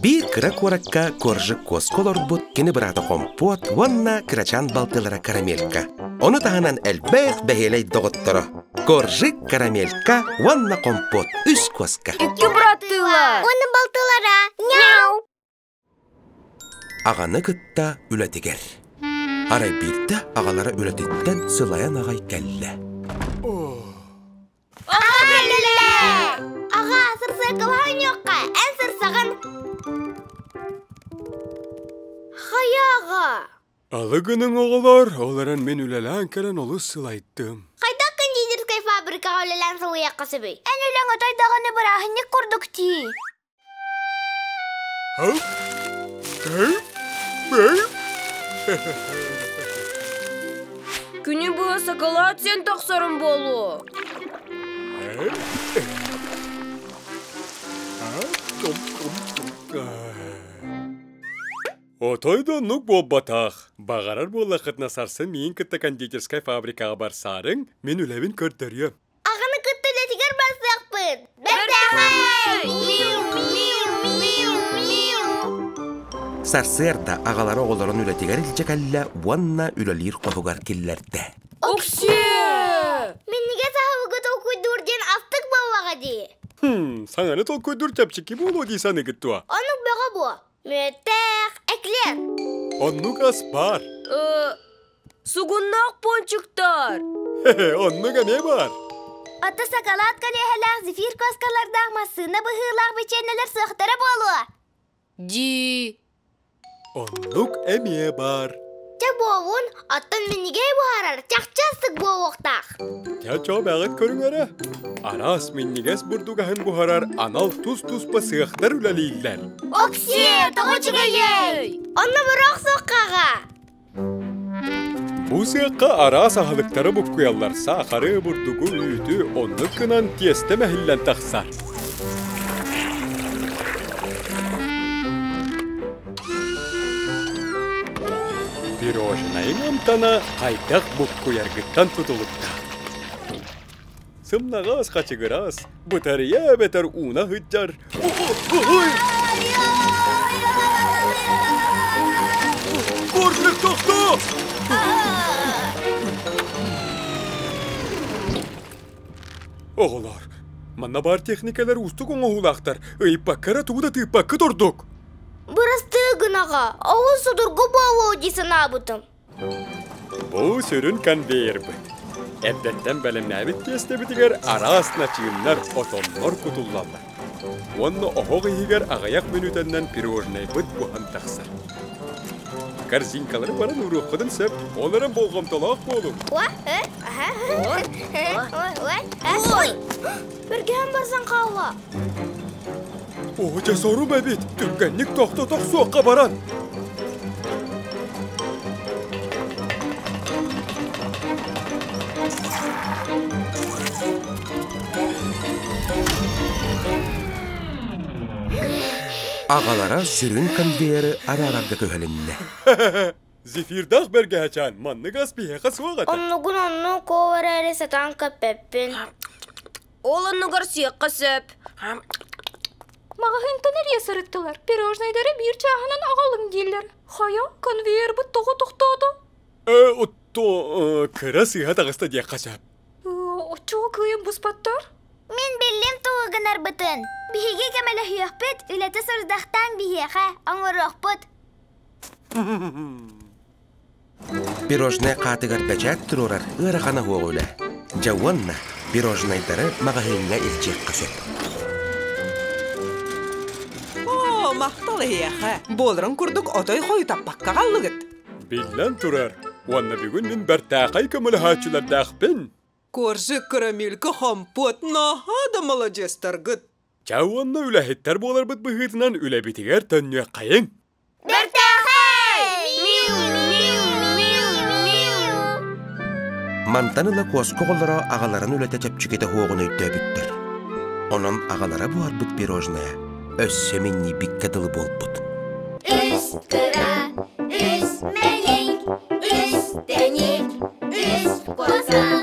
Биир кыра куоракка Коржик куоска олорбут кини быраата Хомпуот уонна кырачаан балтылара Карамелька. Ону таһынан элбэх бэһиэлэй доҕотторо Коржик, Карамелька уонна Хомпуот үс куоска. Икки быраттыылар. Уонна балтылара. Няу! Аҕаны кытта үлэтигэр. Арай биирдэ аҕалара үлэтиттэн сылайан аҕай кэллэ. Аҕа кэллэ! Аҕа, сырсыакалаһан үөххэ, эн сырсаҕын. Хайа аҕа? Алы гыныҥ оҕолор, ол эрэн мин үлэлээн кэлэн олус сылайдым. Хайдах кондитерскай фабрикаҕа үлэлээн сылыйыахха сөбүй? Эн үлэҥ отой даҕаны бырааһынньык курдук дии. Күнү быһа сакалаат сен тахсарым буолуо. Отой да оннук буолбатах. Баҕарар буоллаххытына сарсын миин кытта кондитерскай фабрикаҕа барсаарыҥ, мин үлэбин көрдөрүөм. Аҕаны кытта үлэтигэр барсыахпыт! Бэртээхэй! Сарсыарда аҕалара оҕолорун үлэтигэр илдьэ кэллэ уонна үлэлиир хоһугар киллэрдэ. Оксиэ! Минньигэс аһылыгы толкуйдуур диэн астык буоллаҕа дии. Хм, саҥаны толкуйдуур чэпчэки буолуо дии саныгыт дуо? Оннук бөҕө буо. Мүөттээх эклер. Оннук ас баар. Сугуннаах пончиктар! Оннук эмиэ баар. Ата сакалаат көлүөһэлээх зефир куоскалардаах массыына быһыылаах бичиэннэлэр суохтара буолуо. Дии. Оннук эмиэ баар. Чэ буолун, оттон минньигэй буһарар чахчы астык буолуохтаах. Чэ чоо бэҕит көрүҥ эрэ. Араас минньигэс бурдук аһын буһарар анал тус-туспа сыахтар үлэлииллэр. Оксиэ, тоҕо үчүгэйэй! Онно бороох суоххаҕа. Бу сыахха араас аһылыктары буккуйаллар саахары, бурдугу, үүтү оннук гынан тиэстэ мэһиллэн тахсар. Пирожнайыҥ амтана хайдах буккуйаргыттан тутулуктаах. Сымнаҕас хачыгырас, бытарыйа эбэтэр ууна сылдьар Курлик тохтоо! Оҕолоор, манна баар техникалар уустук оҥоһуулаахтар, ыйыппакка эрэ тугу да тыыппаккыт ордук. Бырастыы гынаҕа, олус судургу буолуо дии санаабытым. Бу сүрүн конвейербыт. Эрдэттэн бэлэмнээбит тиэстэбитигэр араас начыыннар, отоннор кутуллаллар. Уонна оһох иһигэр аҕыйах мүнүүтэннэн пирожнайбыт буһан тахсар. Корзинкалары баран ууруоххутун сөп, ол эрэн болҕомтолоох буолуҥ. Ой! Бэргэһэм барсан хаалла. Оо, дьэ сорум эбит, түргэнник тохтото охсуохха баран. Аҕалара сүрүн конвейеры араарарга күһэлиннэ. Зефирдаах бэргэһэчээн маннык ас биһиэхэ суох этэ. Оннугун оннук ол эрээри сатаан көппөппүн. Ол оннугар сиэххэ сөп. Маҕаһыынтан эрийэ сырыттылар. Пирожнайдары биир чааһынан аҕалыҥ дииллэр. Хайа, конвейербыт тоҕо тохтоото? Э, отто кыра сыыһа таҕыста диэххэ сөп. Оччоҕо кыайан буспаттар? Мин биллим тугу гынарбытын. Биһиги көмөлөһүөхпүт, үлэтэ сорудахтаан биһиэхэ оҥоруохпут. Пирожнай хаатыгар бэчээт туруорар ыарахана суох үлэ. Дьэ уонна пирожнайдары маҕаһыыҥҥа илдьиэххэ сөп. Оо, махтал эһиэхэ! Буоларын курдук отой хойутаппакка хааллыгыт. Биллэн турар, уонна бүгүн мин бэртээхэй көмөлөһөөччүлэрдээхпин. Коржик, карамелька, хомпуот, наһаа да маладьыастаргыт. Чэ уонна үлэһиттэр буоларбыт быһыытынан үлэбитигэр төннүөххэйиҥ. Бэртээхэй! Миу, миу, миу, миу! Мантан ыла куоска оҕолоро аҕаларын үлэтэ чэпчэкитэ суоҕун өйдөөбүттэр. Онон аҕалара буһарбыт пирожное өссө минньийбиккэ дылы буолбут. Үс кыра, үс мэлик, үс тэник, үс куоска.